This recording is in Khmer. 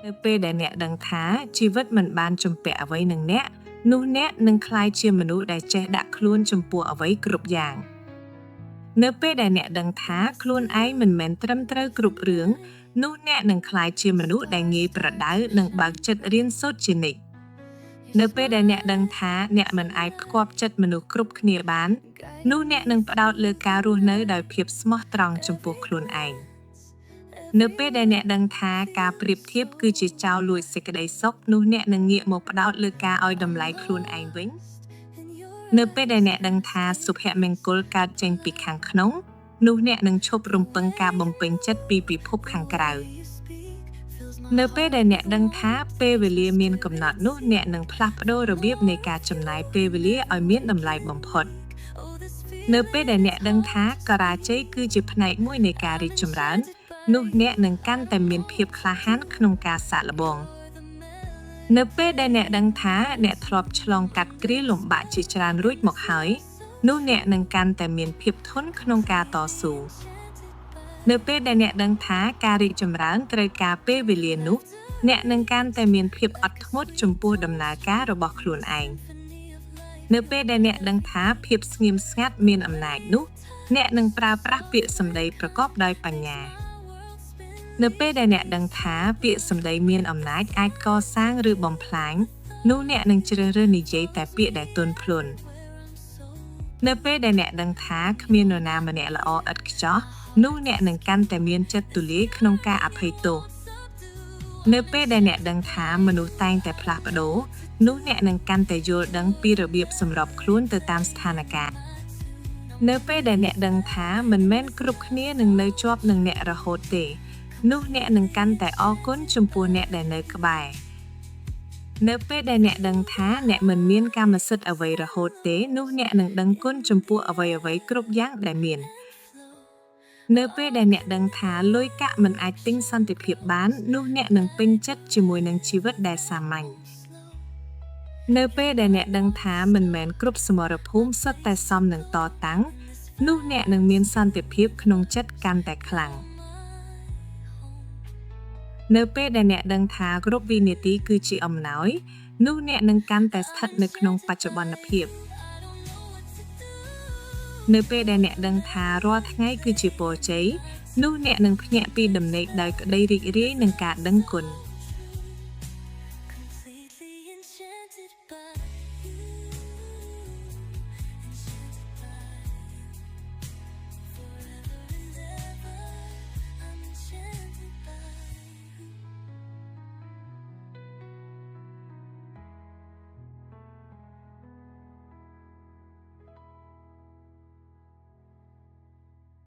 នៅពេលដែលអ្នកដឹងថាជីវិតមិនបានជំពាក់អ្វីនឹងអ្នកនោះអ្នកនឹងក្លាយជាមនុស្សដែលចេះដាក់ខ្លួនចំពោះអ្វីគ្រប់យ៉ាងនៅពេលដែលអ្នកដឹងថាខ្លួនឯងមិនមែនត្រឹមត្រូវគ្រប់រឿងនោះអ្នកនឹងក្លាយជាមនុស្សដែលងាយប្រដៅនិងបើកចិត្តរៀនសូត្រជានិច្ចនៅពេលដែលអ្នកដឹងថាអ្នកមិនអាចផ្គាប់ចិត្តមនុស្សគ្រប់គ្នាបាននោះអ្នកនឹងផ្ដោតលើការរស់នៅដោយភាពស្មោះត្រង់ចំពោះខ្លួនឯង នៅពេលដែលអ្នកដឹងថាការប្រៀបធៀបគឺជាចោរលួចសេចក្តីសុខនោះអ្នកនឹងងាកមកផ្ដោតលើការឲ្យតម្លៃខ្លួនឯងវិញនៅពេលដែលអ្នកដឹងថាសុភមង្គលកើតចេញពីខាងក្នុងនោះអ្នកនឹងឈប់រំពឹងការបំពេញចិត្តពីពិភពខាងក្រៅនៅពេលដែលអ្នកដឹងថាពេលវេលាមានកំណត់នោះអ្នកនឹងផ្លាស់ប្ដូររបៀបនៃការចំណាយពេលវេលាឲ្យមានតម្លៃបំផុតនៅពេលដែលអ្នកដឹងថាបរាជ័យគឺជាផ្នែកមួយនៃការរីកចម្រើននោះអ្នកនឹងកាន់តែមានភាពក្លាហានក្នុងការសាកល្បងនៅពេលដែលអ្នកដឹងថាអ្នកធ្លាប់ឆ្លងកាត់គ្រាលំបាកជាច្រើនរួចមកហើយនោះអ្នកនឹងកាន់តែមានភាពធន់ក្នុងការតស៊ូនៅពេលដែលអ្នកដឹងថាការរីកចម្រើនត្រូវការពេលវេលានោះអ្នកនឹងកាន់តែមានភាពអត់ធ្មត់ចំពោះដំណើរការរបស់ខ្លួនឯងនៅពេលដែលអ្នកដឹងថាភាពស្ងៀមស្ងាត់មានអំណាចនោះអ្នកនឹងប្រើប្រាស់ពាក្យសម្ដីប្រកបដោយបញ្ញានៅពេលដែលអ្នកដឹងថាពាក្យសម្ដីមានអំណាចអាចកសាងឬបំផ្លាញនោះអ្នកនឹងជ្រើសរើសនិយាយតែពាក្យដែលទន់ភ្លន់នៅពេលដែលអ្នកដឹងថាគ្មាននរណាម្នាក់ល្អឥតខ្ចោះនោះអ្នកនឹងកាន់តែមានចិត្តទូលាយក្នុងការអភ័យទោសនៅពេលដែលអ្នកដឹងថាមនុស្សតែងតែផ្លាស់ប្ដូរនោះអ្នកនឹងកាន់តែយល់ដឹងពីរបៀបសម្របខ្លួនទៅតាមស្ថានភាពនៅពេលដែលអ្នកដឹងថាមិនមែនគ្រប់គ្នានឹងនៅជាប់នឹងអ្នករហូតទេនោះអ្នកនឹងកាន់តែអរគុណចំពោះអ្នកដែលនៅក្បែរនៅពេលដែលអ្នកដឹងថាអ្នកមិនមានកម្មសិទ្ធិអ្វីរហូតទេនោះអ្នកនឹងដឹងគុណចំពោះអ្វីៗគ្រប់យ៉ាងដែលមាននៅពេលដែលអ្នកដឹងថាលុយកាក់មិនអាចទិញសន្តិភាពបាននោះអ្នកនឹងពេញចិត្តជាមួយនឹងជីវិតដែលសាមញ្ញនៅពេលដែលអ្នកដឹងថាមិនមែនគ្រប់សមរភូមិសុទ្ធតែសមនឹងតតាំងនោះអ្នកនឹងមានសន្តិភាពក្នុងចិត្តកាន់តែខ្លាំងនៅពេលដែលអ្នកដឹងថាគ្រប់វិនាទីគឺជាអំណោយនោះអ្នកនឹងកាន់តែស្ថិតនៅក្នុងបច្ចុប្បន្នភាពនៅពេលដែលអ្នកដឹងថារាល់ថ្ងៃគឺជាពរជ័យនោះអ្នកនឹងភ្ញាក់ពីដំណេកដោយក្តីរីករាយនិងការដឹងគុណ។